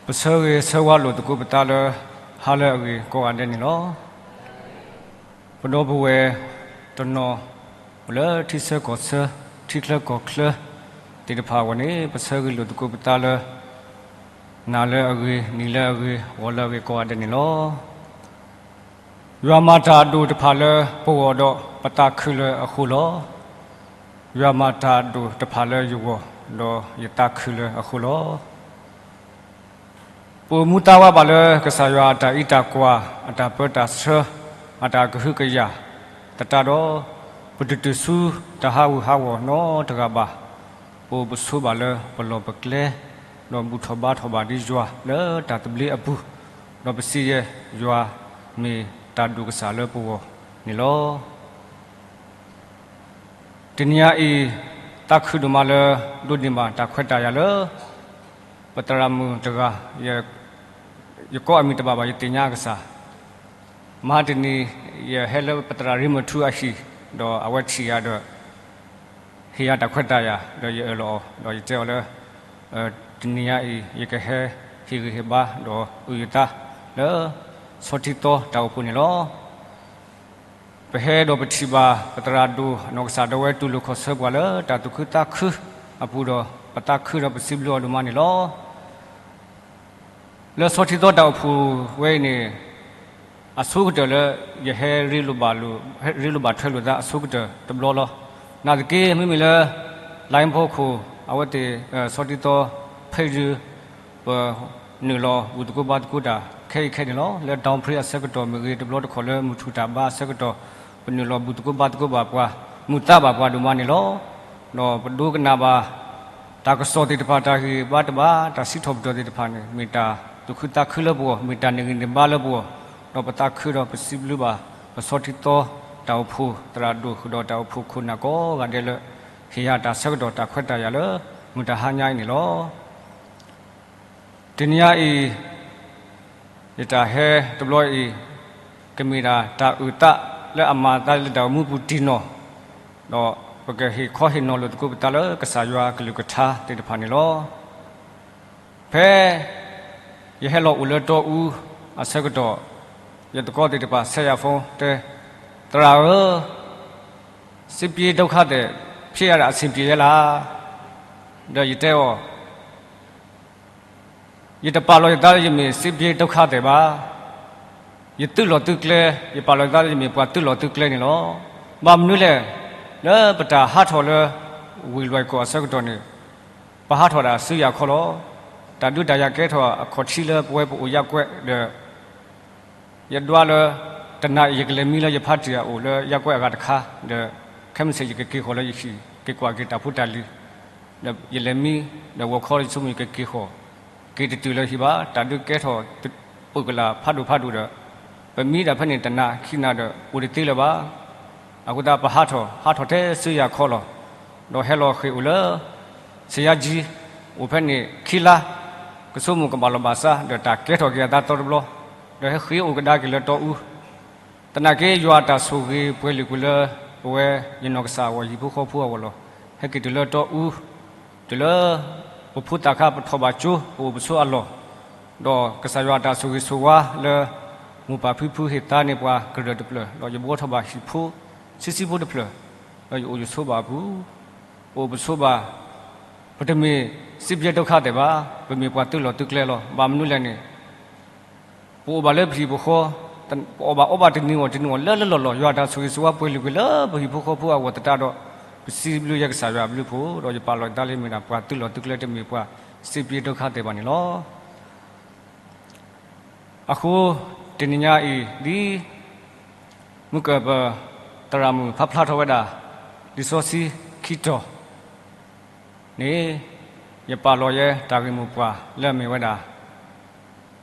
ပဆၢဂ့ၤဆၢဝါလိာ်သကိးပသးလၢ ဟါလၢအဂ့ၤကိးဂၤဒဲးန့ၣ်လီၤ. ပဒီပုၢ်ဝဲၢ်တနီၤ အိၣ်လၢထံဆၢကီၢ်ဆၢ ထံချၢကီၢ်ချၢသ့ၣ်တဖၣ်အဂီၢ်န့ၣ် ပဆၢဂ့ၤလိာ်သကိးပသးလၢ နၤလၢအဂ့ၤ နံၤလၢအဂ့ၤ ဂီၤလၢအဂ့ၤကိးဂၤဒဲးန့ၣ်လီၤ. ယွၤမၤတၢ်အဒိၣ်တဖၣ်လၢပဂီၢ်ဒီးပသးခုလၢအဃိလီၤ. ယွၤမၤတၢ်အဒိၣ်တဖၣ်လၢယဂီၢ်ဒီးယသးခုလၢအဃိလီၤ. ပအိၣ်မူသးဝးဘၣ်လၢကစၢ်ယွၤအတၢ်အံးတၢ်ကွၢ် အတၢ်ပၢတၢ်ဆှၢ အတၢ်ကဟုကယာ်သတးဒီး ပတတုၤဆူတၢ်ဟးဂူာ်ဟးဂီၤနီတဂၤဘၣ်. ပအိၣ်ပဆိးဘၣ်လၢပလီၢ်ပကျဲ ဒီးဘူၣ်ထီၣ်ဘါထီၣ်ဘၣ်ဒ်ယွၤလၢတၢ်သဘျ့အပူၤ, ဒီးပစံးယဲယွၤမ့ၢ်တၢ်ဒိၣ်ကစၢ်လၢပဂီၢ်န့ၣ်လီၤ. တနံၤညါအံၤ သးခုဒိၣ်မးလၢ ဒိးန့ၢ်ဘၣ်တၢ်ခွဲးတၢ်ယာ်လၢ ပသရၣ်မုၣ်တဂၤ, ယကိးအမံၤတဘၣ်ဘၣ် ယသ့ၣ်ညါအကစၢ်, မဟါတနံၤ ယဟဲလၢပသရၣ်ရ့မထူအဟံၣ် ဒီးအဝဲထံၣ်ယၤဒီး ဟ့ၣ်ယၤတၢ်ခွဲးတၢ်ယာ် ဒီးယအၢၣ်လီၤအီၤ ဒီးယတဲအီၤလၢ တနံၤညါအံၤ ယကဟဲဟ့ၣ်ဂံၢ်ဟ့ၣ်ဘါ ဒီးအုၣ်ယသးလၢ ဆီထံသီတၢ်အိၣ်ဖှိၣ်န့ၣ်လီၤ. ပဟဲဒီးပထံၣ်ဘၣ် ပသရၣ်ဒိၣ်အနီၢ်ကစၢ်ဒၣ်ဝဲ တူၢ်လိာ်ခီၣ်ဆၢပှၤလၢတၢ်သူၣ်ခုသးခုအပူၤဒီး ပသးခုဒီးပစံးဘျုးအီၤဒိၣ်မးန့ၣ်လီၤ. လၢဆီထံသီတၢ်အိၣ်ဖှိၣ်ဝဲအံၤန့ၣ် အဆိကတၢၢ်လၢ ယဟဲရ့လိာ်ဘၣ်လိာ်, ရ့လိာ်ဘၣ်ထွဲလိာ်သးအဆိကတၢၢ်တဘျီလီၤ. နာ်သက့ မ့မ့ၢ်လၢ line ဖီခိၣ် အဝဲသ့ၣ် ဆီထံသီ ဖဲယု ပနုာ်လီၤဘူၣ်သကိးဘါသကိးတၢ်ခဲအံၤခဲန့ၣ်လီၤ. လၢ Downbreak အဆၢကတီၢ်မ့ၢ်ဂ့ၤ, တဘျီတခီၣ်လၢမုၢ်ထူၣ်တၢ်ဘါအဆၢကတီၢ် ပနုာ်လီၤဘူၣ်သကိးဘါသကိးဘၣ်ပှၤ, မုာ်သးဘၣ်ပှၤဒိၣ်မးန့ၣ်လီၤ. ဒီးပဒိကနၣ်ဘၣ် တၢ်ကစီၣ်သ့ၣ်တဖၣ် တၢ်ဂံၢ်ဘါတဘါ တၢ်စံးထီၣ်ပတြၢၤသ့ၣ်တဖၣ်န့ၣ် မ့ၢ်တၢ်သူၣ်ခုသးခုလၢပဂီၢ်, မ့ၢ်တၢ်န့ၢ်ဂံၢ်န့ၢ်ဘါလၢပဂီၢ်, ဒီးပသးခုဒီးပစံးဘျုးဘၣ် ပဆီထံသီတၢ်အိၣ်ဖှိၣ်သရၣ်ဒိၣ် ဃုာ်ဒီးတၢ်အိၣ်ဖှိၣ်ခိၣ်နၢ်ကိးဂၤဒဲးလၢ ဟ့ၣ်ယၤတၢ်ဆၢကတီၢ်တၢ်ခွဲးတၢ်ယာ်လၢ မုၢ်တဟါညါအံၤန့ၣ်လီၤ. တနံၤညါအံၤ ယတၢ်ဟဲတဘျီအံၤ ကမ့ၢ်ဒၣ်တၢ်အုၣ်သးလၢအမၤအသးလၢတၢ်အိၣ်မူပူၤတံၢ်နီၢ်, ဒီးပကဟ့ၣ်ခီဟ့ၣ်နီၤလိာ်သကိးပသးလၢကစၢ်ယွၤအကလုၢ်ကထါသ့ၣ်တဖၣ်န့ၣ်လီၤ. ဖဲ ယဟဲလီၤအိၣ်လၢတီအူအဆၢကတီၢ်, ယသကိးသ့ၣ်တဖၣ်ဆဲးယၤ phone တဲ, သရၣ်ဧၢ, စစ်ပြေဒုက္ခသည် ဖြစ်ရတာအဆင်ပြေရဲ့လား, ဒီးယတဲအီၤ ယတပာ်လီၤယသးလၢယမ့ၢ် စစ်ပြေဒုက္ခသည် ဘၣ်. ယသုးလီၢ်သုးကျဲ, ယပာ်လီၤယသးလၢယမ့ၢ်ပှၤသုးလီၢ်သုးကျဲန့ၣ်လီၤ. ဘၣ်မနုၤလဲၣ်, လၢပတၢ်ဟးထီၣ်လၢ ဝ့ၢ်လွဲၢ်ကီၢ်အဆၢကတီၢ်န့ၣ် ပဟးထီၣ်ဒၣ်ဆူယၤခီလီၤ. တၢ်ဒုးတၢ်ယၤကဲထီၣ်အခီၣ်ထံးလၢပဝဲပအိၣ်ယၢ်ကွဲးဒီး ယဒွးလၢ တနၤအံၤယကလဲၤမံလၢယဖါတံၢ်အအိၣ်လၢယၢ်ကွဲးအဂၤတခါ, ဒီးခဲမုၢ်ဆ့ၣ်ယကက့ၤဃီၤလၢယဟံၣ် က့ၤကွၢ်က့ၤတၢ်ဖိတၢ်လံၤ, ဒီးယလဲၤမံ, ဒီးဂီၤခီယဆိကမိၣ်ယကက့ၤဃီၤ, က့ၤတတုၤလၢဟံၣ်ဘၣ်, တၢ်ဒုးကဲထီၣ် ပုၢ်ကလာ်ဖးဒိၣ်ဖးဒိၣ်ဒီး ပမံဒၣ်ဖဲန့ၣ်တနၤခံနၤဒီး အိၣ်တသ့လၢၤဘၣ်. အဃိသတးပဟးထီၣ်, ဟးထီၣ်ထဲဆူယၤခီလီၤ. ဒီးဟဲလီၤဃ့ၢ်အိၣ်လၢ စယါကၠံ, အိၣ်ဖဲန့ၣ်ခံလါ, ကဆိကမိၣ်ကဘၣ်လီၤဘၣ်စး ဒီးတၢ်ကဲထီၣ်က့ၤအသးသီတဘျီ, ဒီးဟဲဃ့ၢ်အိၣ်ကဒါက့ၤလၢတီအူ သနာ်က့ ယွၤအတၢ်ဆိၣ်ဂ့ၤပှဲၤလုာ်ကွံာ်လၢ ပဝဲယနီၢ်ကစၢ်အဂီၢ် ဟံၣ်ဖိဃီဖိအဂီၢ်လီၤ. ဟဲက့ၤတုၤလၢတီအူ, တုၤလၢ ပဖိသၣ်ခါပထီၣ်ဘၣ်ကၠိ ပအိၣ်ပဆိးအလီၢ်, ဒီးကစၢ်ယွၤအတၢ်ဆိၣ်ဂ့ၤဆိၣ်ဝါလၢ မိၢ်ပၢ်ဖံဖုဟ့ၣ်သါန့ၢ်ပှၤကရၢၢ်တဖျၢၣ်, ဒီးယဘှီထီၣ်ဘၣ်ဟံၣ်ဖိဆံးဆံးဖိတဖျၢၣ်, ဒီးယအိၣ်ယဆိးဘၣ်အပူၤ, ပအိၣ်ပဆိးဘၣ် ပတမ့ၢ် စစ်ပြေဒုက္ခသည် ဘၣ်, ပမ့ၢ်ပှၤသုးလီၢ်သုးကျဲလီၤ. ဘၣ်မနုၤလဲၣ်န့ၣ် ပအိၣ်ဘၣ်လၢပဟံၣ်ပဃီ, ပအီၣ်ဘၣ်အီဘၣ်တနံၤဂီၢ်တနံၤဂီၢ်လၢလၢလီၢ်လီၢ်, ယွၤအတၢ်ဆိၣ်ဂ့ၤဆိၣ်ဝါပှဲၤလုာ်ကွံာ်လၢပဟံၣ်ဖိဃီဖိအဂီၢ်သတးဒီး ပစံးဘျုးယဲကစၢ်ယွၤအဘျုးအဖှိၣ်, ဒီးယပာ်လီၤယသးလၢမ့ၢ်ဒၣ်ပှၤသုးလီၢ်သုးကျဲ တမ့ၢ်ပှၤ စစ်ပြေဒုက္ခသည် ဘၣ်န့ၣ်လီၤ. အဃိ တနံၤညါအံၤ ဒ် မုၢ်ကၢၢ်ပ သရၣ်မုၣ်ဖးဖျါထီၣ်ဝဲဒၣ် လံာ်စီဆှံခံတီၤန့ၣ် ယပာ်လီၤယဲတၢ်ဂ့ၢ်မိၢ်ပှၢ်လၢအမ့ၢ်ဝဲဒၣ်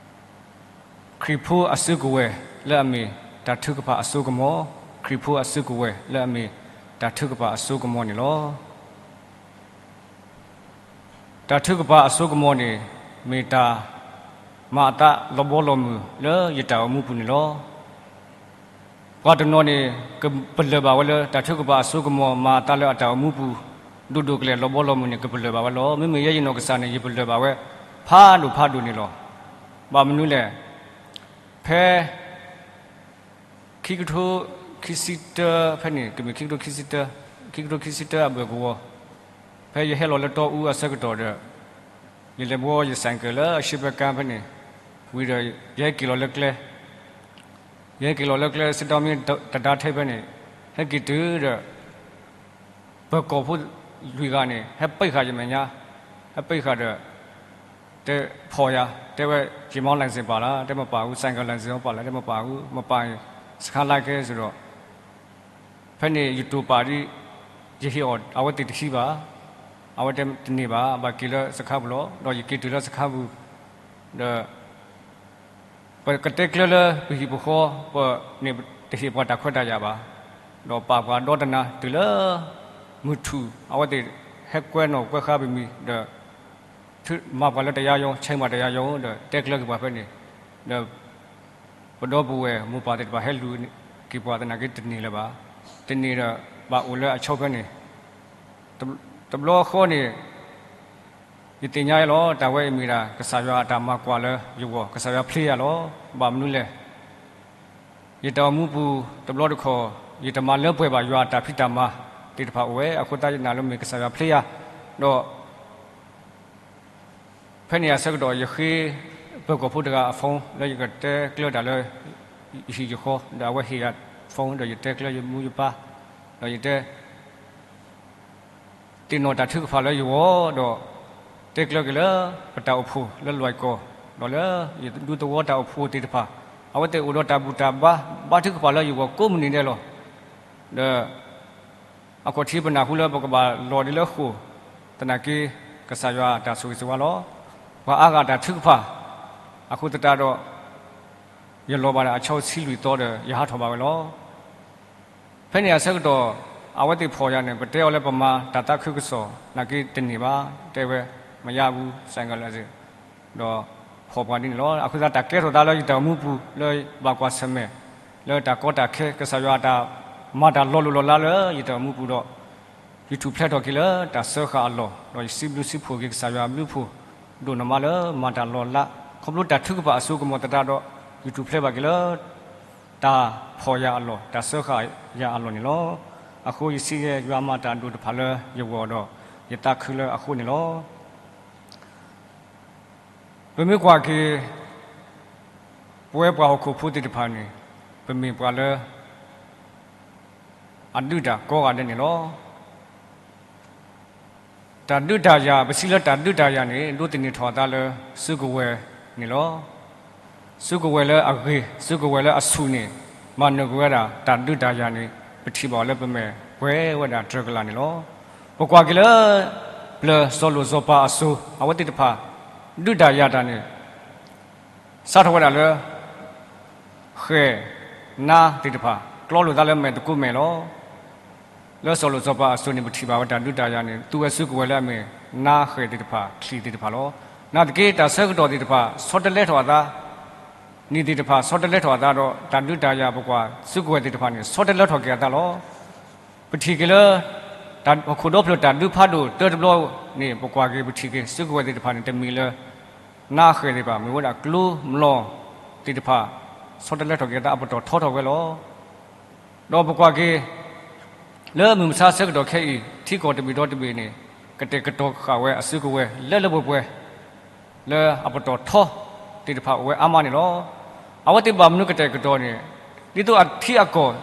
ခရံာ်ဖိအစုကဝဲၤလၢအမ့ၢ်တၢ်ထုကဖၣ်အစိကမီၤ, ခရံာ်ဖိအစုကဝဲၤလၢအမ့ၢ်တၢ်ထုကဖၣ်အစိကမီၤန့ၣ်လီၤ. တၢ်ထုကဖၣ်အစိကမီၤန့ၣ် မ့ၢ်တၢ်မၤအသးလီၤဘီလီၤမုၢ်လၢယတၢ်အိၣ်မူပူၤန့ၣ်လီၤ. ပှၤတနီၤန့ၣ် ကပလၢၢ်ဘၣ်ဝဲလၢ တၢ်ထုကဖၣ်အစိကမီၤမၤအသးလၢအတၢ်အိၣ်မူပူၤ ဒိၣ်ဒိၣ်ကလဲာ်လီၤဘီလီၤမုၢ်န့ၣ် ကပလၢၢ်ဘၣ်ဝဲလီၤ. မ့မ့ၢ်ယဲယနီၢ်ကစၢ်န့ၣ် ယပလၢၢ်ဘၣ်ဝဲ ဖးဒိၣ်ဖးဒိၣ်န့ၣ်လီၤ. ဘၣ်မနုၤလဲၣ်, ဖဲ ခံကထိခံဆံတၢ ဖဲန့ၣ် ကမ့ၢ်ခံကထိခံဆံတၢ, ခံကထိခံဆံတၢအဘၢၣ်ကဝီၤ, ဖဲယဟဲလီၤလၢတီအူအဆၢကတီၢ်ဒီး ယလဲၤဘှီယ ဆိုင်ကယ် လၢအရှေ့ဘက်ကမ်း ဖဲန့ၣ် ဝံၤဒီး ယဟဲက့ၤလီၤလၢကျဲ, ယဟဲက့ၤလီၤလၢကျဲ စ့တီမ့ၢ်တဒါထဲဖဲန့ၣ် ဟဲက့ၤတုၤဒီး ပၢၤကီၢ်ဖိလွံၢ်ဂၤန့ၣ် ဟဲပံးဃာ်ယမဲာ်ညါ, ဟဲပံးဃာ်ဒီး တဲဖီၣ်ယၤ, တဲဝဲ က့ၤမီ license ပာ်လၢ, တဲမပာ်အူ, ဆိုင်ကယ် license ပာ်လၢ, တဲမပာ်အူ, မပာ် စခါလၢကဲ စ့ၢ်ဒီး ဖဲန့ၣ်ယတိာ်ပာ်ဒ် ယဟ့ၣ်အီၤ အဝဲသ့ၣ်တဟံးဘၣ်, အဝဲတဲတန့ၢ်ဘၣ်, ဘၣ်က့ၤလၢစခါပူၤလီၤ. ဒီးယက့ၤတုၤလၢစခါပူၤ ဒီး ပကတဲကျၢၤလၢပဟံၣ်ပဃီ, ပန့ၣ် တဟ့ၣ်ပှၤတၢ်ခွဲးတၢ်ယာ်ဘၣ်, ဒီးပာ်ပှၤဒီတနၤတုၤလၢ မုၢ်ထူၣ် အဝဲသ့ၣ်ဟဲကွဲနီၣ်ကွဲဃါပမံၤဒီး မၤပှၤလၢတယါယီ, ဆဲးမၤတယါယီ ဒီးတဲကျၢၤက့ၤပှၤဖဲန့ၣ်, ဒီး ပဒီပုၢ်ဝဲၢ်မိၢ်ပၢ်သ့ၣ်တဖၣ်ဟဲလူၤက့ၤပှၤသနာ်က့တန့ၢ်လၢၤဘၣ်, တန့ၢ်ဒီးဘၣ်အိၣ်လၢအဆိဖဲန့ၣ်, တဘျီဃီန့ၣ် ယသ့ၣ်ညါလီၤ တၢ်ဝဲအံၤမ့ၢ်ဒၣ် ကစၢ်ယွၤအတၢ်မၤကွၢ်လၢယဂီၢ်, ကစၢ်ယွၤဖျ့ယၤလီၤ. ဘၣ်မနုၤလဲၣ်, ယတၢ်အိၣ်မူပူၤ တဘျီတခီၣ် ယတမၤလၢပှဲၤဘၣ်ယွၤအတၢ်ဖံးတၢ်မၤသ့ၣ်တဖၣ်အိၣ်ဝဲ, အဃိသတးယနာ်လၢမ့ၢ်ကစၢ်ယွၤဖျ့ယၤ, ဒီး ဖဲန့ၣ်အဆၢကတီၢ် ယဃ့ပၢၤကီၢ်ဖိတဂၤအ phone လၢယကတဲကျၢၤတၢ်လၢ ယဟံၣ်ယဃီ, ဒီးအဝဲဟ့ၣ်ယၤ phone ဒီးယတဲကျၢၤယမိၢ်ယပၢ်, ဒီးယတဲ သ့ၣ်နီၣ်တၢ်ထုကဖၣ်လၢယဂီၢ်, ဒီးတဲကျၢၤက့ၤလၢ ပတၢ်အိၣ်ဖှိၣ်လၢလွဲၢ်ကီၢ်, ဒီးလၢယဒူသဝီတၢ်အိၣ်ဖှိၣ်သ့ၣ်တဖၣ်, အဝဲသ့ၣ်အိၣ်ဒီးတၢ်ဘူၣ်တၢ်ဘါ ဘါထုကဖၣ်လၢယဂီၢ်ကိးမုၢ်နံၤဒဲးလီၤ. ဒီး အခီၣ်ထံးပနၢ်ဟူလၢပကဘၣ်လီၤဒ်လၢဃိာ်, သနာ်က့ ကစၢ်ယွၤအတၢ်ဆိၣ်ဂ့ၤဆိၣ်ဝါလီၤ. ပှၤအါဂၤတၢ်ထုကဖၣ်, အဃိသတးဒီး ယလီၤဘၣ်ဒီးအဆၢဆံလွံၢ်သီဒီး ယဟးထီၣ်ဘၣ်ဝဲလီၤ. ဖဲန့ၣ်အဆၢကတီၢ် အဝဲသ့ၣ်ဖီၣ်ယၤန့ၣ် ပတဲအီၤလၢပမၤတၢ်သးခုကစီၣ် သနာ်က့တန့ၢ်ဘၣ်, တဲဝဲ မရဘူး ဆိုင်ကယ် license ဒီးဖီၣ်ပှၤဒ်န့ၣ်လီၤ. အဃိသတးတၢ်ကဲထီၣ်သးလၢယတၢ်အိၣ်မူပူၤ လၢဘၣ်ကွၢ်ဆၢၣ်မဲာ် လၢတၢ်ကီတၢ်ခဲ ကစၢ်ယွၤအတၢ်မၤတၢ်လီၤလိၢ်လီၤလးလၢယတၢ်အိၣ်မူပူၤဒီး ယထူၣ်ဖျဲးထီၣ်က့ၤလၢတၢ်စၢဃာ်အလီၢ်, ဒီးယစံးဘျုးစံးဖှိၣ်က့ၤကစၢ်ယွၤအဘျုးအဖှိၣ် ဒိၣ်နီၢ်မးလၢမၤတၢ်လီၤလး, ခီဖျိတၢ်ထုကဖၣ်အစိကမီၤသတးဒီး ယထူၣ်ဖျဲးဘၣ်က့ၤလၢ တၢ်ဖီၣ်ယၤအလီၢ်, တၢ်စၢဃာ်ယၤအလီၢ်န့ၣ်လီၤ. အဃိယစံးယဲ ယွၤမၤတၢ်ဒိၣ်တဖၣ်လၢယဂီၢ်ဒီး ယသးခုလၢအဃိန့ၣ်လီၤ. ပမ့ၢ်ကွၢ်က့ၤ ပဝဲပှၤဟီၣ်ခိၣ်ဖိသ့ၣ်တဖၣ်န့ၣ် ပမ့ၢ်ပှၤလၢ အဒုးတၢ်ကိးဂၤဒဲးန့ၣ်လီၤ. တၢ်ဒုးတၢ်ယၤ ပစံးလၢတၢ်ဒုးတၢ်ယၤန့ၣ် ဒိးသန့ၤထီၣ်အသးလၢ စုကဝဲၤန့ၣ်လီၤ. စုကဝဲၤလၢအဂ့ၤ, စုကဝဲၤလၢအဆူၣ်န့ၣ် မၤနၢၤကွံာ်ဝဲဒၣ် တၢ်ဒုးတၢ်ယၤန့ၣ် ပထံၣ်ဘၣ်အီၤလၢပမဲာ်ပှဲၤဝဲဒၣ်တြၢၤကလာ်န့ၣ်လီၤ. ပကွၢ်က့ၤလၢ ပျၢၤစီၤလိၣ်စီၤပၤအစိၤ အဝဲသ့ၣ်တဖၣ် ဒုးတၢ်ယၤတၢ်န့ၣ် စးထီၣ်ဝဲဒၣ်လၢ ဃဲၣ် နါသ့ၣ်တဖၣ် ကျီလိာ်သးလၢမဲာ်သကိးမဲာ်လီၤ. လၢစီၤလိၣ်စီၤပၤအစိၤန့ၣ် ပထံၣ်ဘၣ်ဝဲတၢ်ဒုးတၢ်ယၤန့ၣ် သူဝဲစုကဝဲၤလၢအမ့ၢ် နါဃဲၣ်သ့ၣ်တဖၣ် ချံၣ်သ့ၣ်တဖၣ်လီၤ. နာ်သက့ တၢ်ဆၢကတီၢ်သ့ၣ်တဖၣ် ဆီတလဲထီၣ်အသး, နံၣ်သ့ၣ်တဖၣ် ဆီတလဲထီၣ်အသးဒီး တၢ်ဒုးတၢ်ယၤပကွၢ် စုကဝဲၤသ့ၣ်တဖၣ်န့ၣ် ဆီတလဲထီၣ်က့ၤအသးလီၤ. ပထံၣ်က့ၤလၢ တၢ်ဟီၣ်ခိၣ်ဒီဖျၢၣ်တၢ်ဒုးဖးဒိၣ်တၢတဘျီန့ၣ် ပကွၢ်က့ၤ ပထံၣ်က့ၤ စုကဝဲၤသ့ၣ်တဖၣ်န့ၣ် တမ့ၢ်လၢ နါဃဲၣ်သ့ၣ်တဖၣ် မ့ၢ်ဝဲဒၣ်ကျိၤမျိာ်သ့ၣ်တဖၣ် ဆီတလဲထီၣ်က့ၤအသး အပတီၢ်ထီထီၣ်ဝဲလီၤ. ဒီးပကွၢ်က့ၤ လၢမုၢ်မဆါဆၢကတီၢ်ခဲအံၤ ထံကီၢ်တဘ့ၣ်ဒီတဘ့ၣ်န့ၣ် ကတဲာ်ကတီၤဃာ်ဝဲအစုကဝဲၤလၢလၢပှဲၤပှဲၤ လၢအပတီၢ်ထီသ့ၣ်တဖၣ်အိၣ်ဝဲအါမးန့ၣ်လီၤ. အဝဲသ့ၣ်ဘၣ်မနုၤကတဲာ်ကတီၤန့ၣ် ဒ်သိးအထံအကီၢ်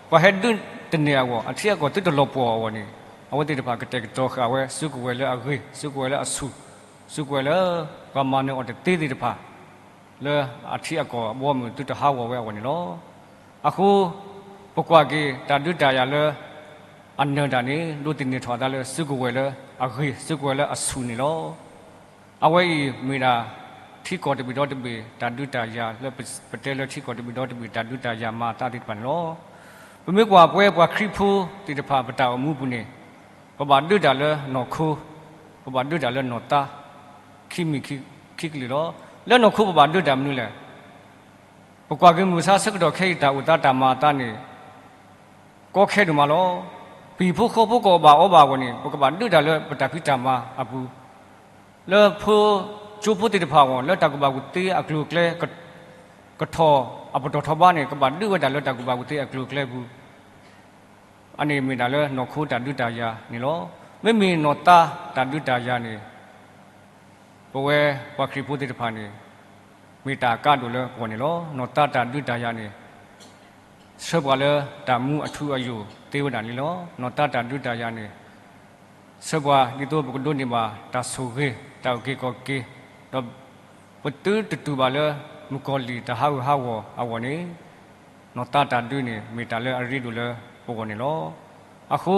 ပှၤဟဲဒုးတန့ၢ်အဂီၢ် အထံအကီၢ်သုတလီၤပှီၢ်အဂီၢ်န့ၣ် အဝဲသ့ၣ်တဖၣ်ကတဲာ်ကတီၤဃာ်ဝဲစုကဝဲၤလၢအဂ့ၤ စုကဝဲၤလၢအဆူၣ် စုကဝဲၤလၢ ပှၤမၤနၢၤအီၤတသ့သ့ၣ်တဖၣ် လၢအထံအကီၢ်အဘီအမုၢ်သုတဟးဂီၤဝဲအဂီၢ်န့ၣ်လီၤ. အဃိ ပကွၢ်က့ၤတၢ်ဒုးတၢ်ယၤလၢ အနၢၤတၢ်န့ၣ် ဒိးသန့ၤထီၣ်အသးလၢစုကဝဲၤလၢအဂ့ၤ စုကဝဲၤလၢအဆူၣ်န့ၣ်လီၤ. အဝဲအံၤမ့ၢ်ဒၣ် ထံကီၢ်တဘ့ၣ်ဒီတဘ့ၣ် တၢ်ဒုးတၢ်ယၤလၢပတဲလၢထံကီၢ်တဘ့ၣ်ဒီတဘ့ၣ် တၢ်ဒုးတၢ်ယၤမၤအသးသ့ၣ်တဖၣ်န့ၣ်လီၤ. ပမ့ၢ်ကွၢ်ပဝဲပှၤခရံာ်ဖိသ့ၣ်တဖၣ် ပတၢ်အိၣ်မူပူၤန့ၣ် ပဘၣ်ဒုးတၢ်လၢနီၢ်ခိ, ပဘၣ်ဒုးတၢ်လၢနီၢ်သး ခံမံၤခံကလုာ်လီၤ. လၢနီၢ်ခိပဘၣ်ဒုးတၢ်မနုၤလဲၣ်. ပကွၢ်က့ၤမုၢ်မဆါဆၢကတီၢ်ခဲအံၤ တၢ်အိၣ်သးတၢ်မၤအသးန့ၣ် ကီခဲဒိၣ်မးလီၤ. ပဟံၣ်ဖိဃီဖိကီၢ်ဘၣ်အီဘၣ်အဂီၢ်န့ၣ် ပကဘၣ်ဒုးတၢ်လၢပတၢ်ဖံးတၢ်မၤအပူၤ, လၢဖိ ကၠိဖိသ့ၣ်တဖၣ်အဂီၢ် လၢတၢ်ကူၣ်ဘၣ်ကူၣ်သ့အကျိၤအကျဲ ကထီၣ်အပတီၢ်ထီဘါန့ၣ် ကဘၣ်ဒုးဝဲဒၣ်လၢတၢ်ကူၣ်ဘၣ်ကူၣ်သ့အကျိၤအကျဲပူၤ အန့ၣ်မ့ၢ်ဒၣ်လၢနီၢ်ခိတၢ်ဒုးတၢ်ယၤန့ၣ်လီၤ. မ့မ့ၢ်နီၢ်သးတၢ်ဒုးတၢ်ယၤန့ၣ် ပဝဲပှၤခရံာ်ဖိသ့ၣ်တဖၣ်န့ၣ် မ့ၢ်တၢ်အကါဒိၣ်လၢပဂီၢ်န့ၣ်လီၤ. နီၢ်သးတၢ်ဒုးတၢ်ယၤန့ၣ် ဆှၢပှၤလၢတၢ်မူအထူအယိာ်သ့ဝဲဒၣ်န့ၣ်လီၤ. နီၢ်သးတၢ်ဒုးတၢ်ယၤန့ၣ် ဆှၢပှၤဒ်သိးပကဒိးန့ၢ်ဘၣ်တၢ်ဆိၣ်ဂ့ၤ တၢ်အုၣ်က့ၤခီၣ်က့ၤ, ဒီးပသုတတူၢ်ဘၣ်လၢမုၣ်ကီၤလံၢ်တၢ်ဟးဂူာ်ဟးဂီၤအဂီၢ်န့ၣ် နီၢ်သးတၢ်ဒုးန့ၣ် မ့ၢ်တၢ်လၢအရ့ဒိၣ်လၢပဂီၢ်န့ၣ်လီၤ. အဃိ